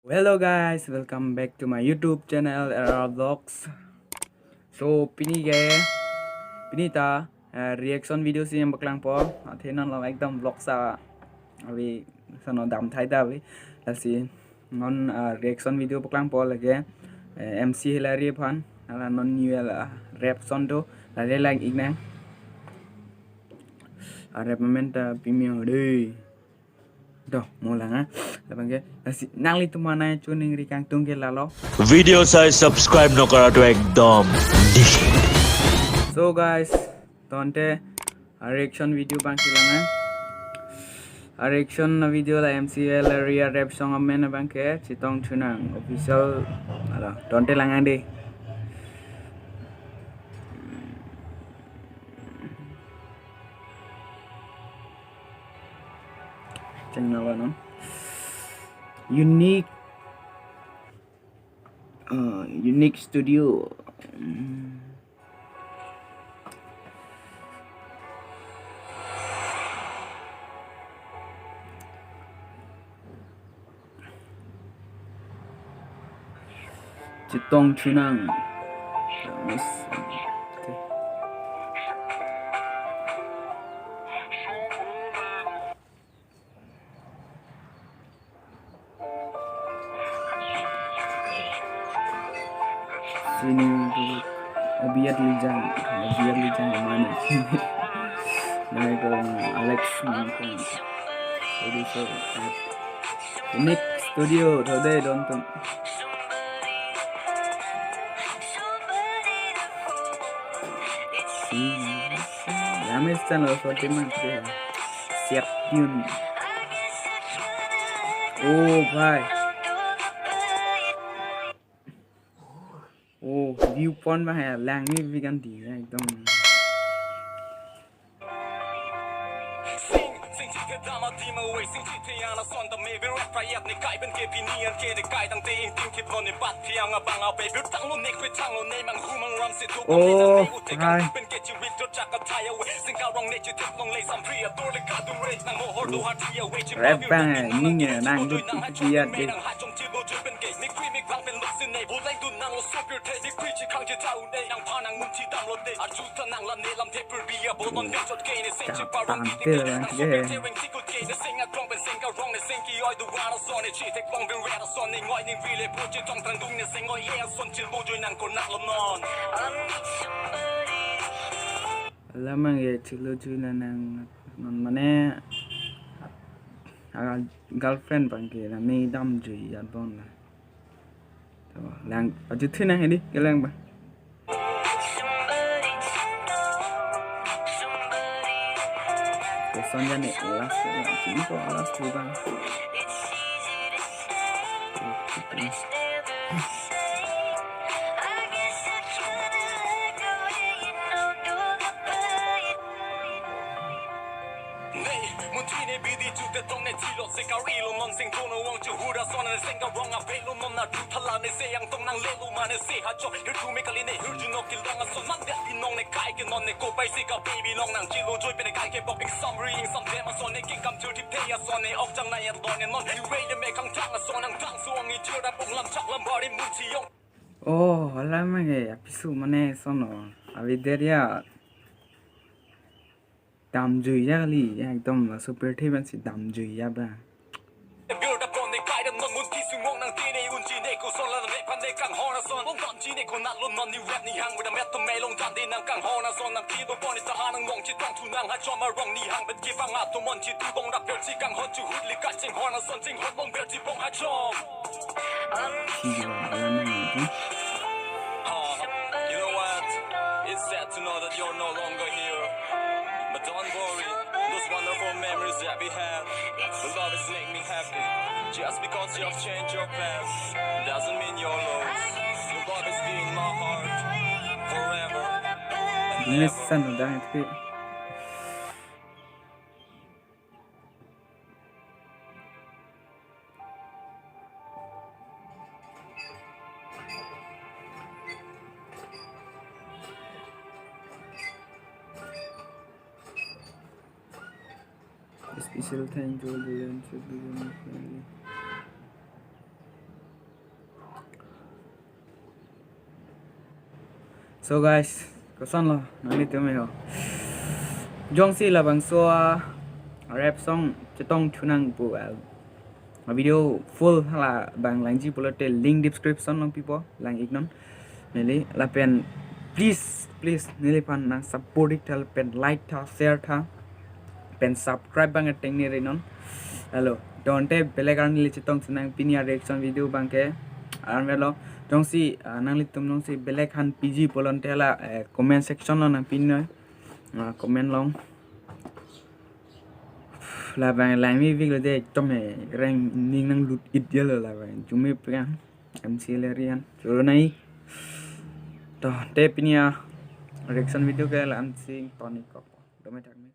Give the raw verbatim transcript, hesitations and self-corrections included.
Hello guys, welcome back to my YouTube channel, R R Vlogs. So pini ke, pini ta uh, reaction video si nangpaklangpo. Athe non lo ekdom vlog sa avi, sano dam thai ta avi. Lasi non uh, reaction video paklangpo lake uh, M C Hillary aphan. Hala non new uh, rap song do. Lale lang-ik nang. A rap moment ta pimi ode. Doh, mo lang ha. Labang ke, lasi nanglitum aphan nangchoningri kangtung ke lalo. Video sai subscribe nokara to ekdom. So guys, tangte a reaction video abang si lang ha. A reaction video la M C Hillary a rap song amen abang ke Chitong Chunang official. Alo, tangte lang ha dei. Cheng na ba non. Unique uh, Unique Studio. Hmm. Chitong Chunang. Yes. Okay. Sini dulu. Obiat Lijang, Obiat Lijang kemana? Nama itu Alex Mangkong. Producer at Unique Studio, today downtown. Sini. Ramesh channel forty man ya. Siap tune. Oh, bhai. Oh, view point ba hai lang ni vi kan di ya ekdom. Oh, hai. Rap bang eh, ning eh, nang dut kiat deh. Chak tangte lang ke. Alam abang ke chilo jui na nang non mane a girlfriend abang ke la me damjui ya bon la. To, lang, ajut thi nang hedi, kelang ba. Koson jane last, last, ini ko last tu bang. Nei, munthi ne bidi chute tong ne thilo se kar-ilo non seng tono wang chu hura son ne seng karong avelo non na chu thala ne se yang tong nang lelo ma ne se ha cho hir tu me kali ne hir ju nok kil dong ason man det binong ne kai ke non ne ko pai se ka baby nong nang chilo joy pe ne kai ke bok ing samri ing sam dem ason ne king kam chu tip te ason ne ok chang na ya don ne non iwe ne me kang chang ason nang dang suang i chira pong lam chak lam bari munthi yong. Oh, hala ma ke apisu mane sono avi der ya. Damjui ya kali, ya ekdom la super three ban si damjui ya ba. Hi, alam nang itu. Uh, you know what? It's sad to know that you're no longer here. But don't worry, those wonderful memories that we had, the love is make me happy. Just because you have changed your plans doesn't mean you're lost. Your love is in my heart forever and ever. Ini san udah itu. A special thank to all the Lionsgate Design family. So guys, kosonlo nanglitum ho? Jongsi labangso a rap song chetong thunang pu, uh, video full halabang langji pulote link description along pipo, lang-iknon. Neli lapen please, please neliphan nang support ik tha lapen like tha, share tha, pen subscribe abang ateng ni rinon. Hello, tangte belek arni neli chetong thunang pini a reaction video abangke. Armelo, jongsi, uh, nanglitum jongsi belek aphan piji pulote hala, eh, comment section along nangpinon, uh, comment along. Labang langme vik lo de, ekdom he reng ning nanglut-it ya lo labang. Jume pia M C Larry an choro nai. To, te pini a reaction video ke la-ansi toni kok. Dome thakme.